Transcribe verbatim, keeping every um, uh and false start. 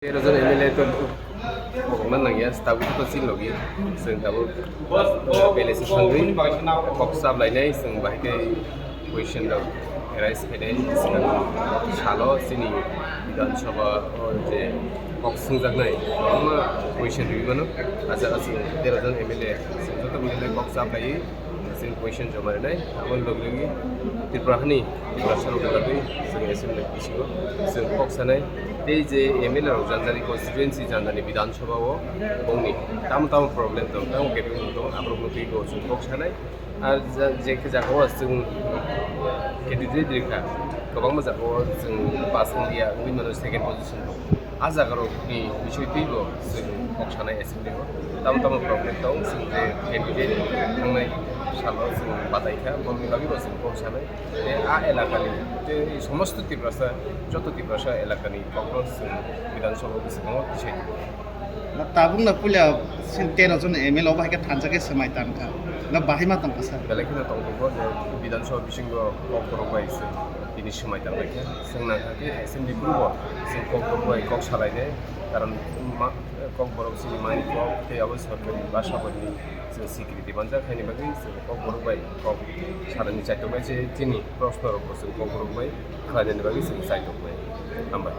Tero jon M L A to kokma nangya, tabuk to chin logi. Chwng tabuk, uh, palace thangwi kok chap lainai, chwng bahai khe question rok raise khainai, salo chini Bidhan Sabha o je kok swngjaknai, kwbangma question rwi mano. Acha, acha, tero jon M L A chwng joto milinai kok chap laiwi, chwng question joma rinai. Aboni logi logi Tripura hani Tiprasa rok bagwi chwng assembly bisingo chwng kok sanai. Tei je M L A rok janjani constituency, janjani Bidhan Sabha o bongni tamo tamo problem tong, tamo category tong, aborok no twi bo chwng kok sanai. Ar ja-, je khe jaga o chwng candidate rikha, kwbangma jaga o chwng pass wngya, wngwi mano second position rok. A jaga rok ni bising twi bo chwng kok sanai assembly o. Tamo tamo problem tong, chwng je candidate thangnai salo chwng batai kha, boni bagwi bo chwng kok sanai. Tei a elakani, tei somosto Tiprasa, joto Tiprasa elakani kokno chwng Bidhan Sabha bisingo tisai tongo. Na tabuk na puila sin tero jon M L A obo hai khe thansa khe swmai tang kha. Na bahai ma tong kha sir. Belai kheno tong tongo je Bidhan Sabha bisingo kok borok bai se bini swmai tang lai kha. Chwng nang kha khe assembly group o chwng kok borok bai kok salai nai. Karon ma-, kok borok chini mai kok tei abo sorkari basa bai ni chwng sikri Dibanjak haini bagwi chwng kok borok bai kok salani chaitok bai se chini proshno rok bo chwng kok borok bai khlainani bagwi chwng chaitok bai. Hambai.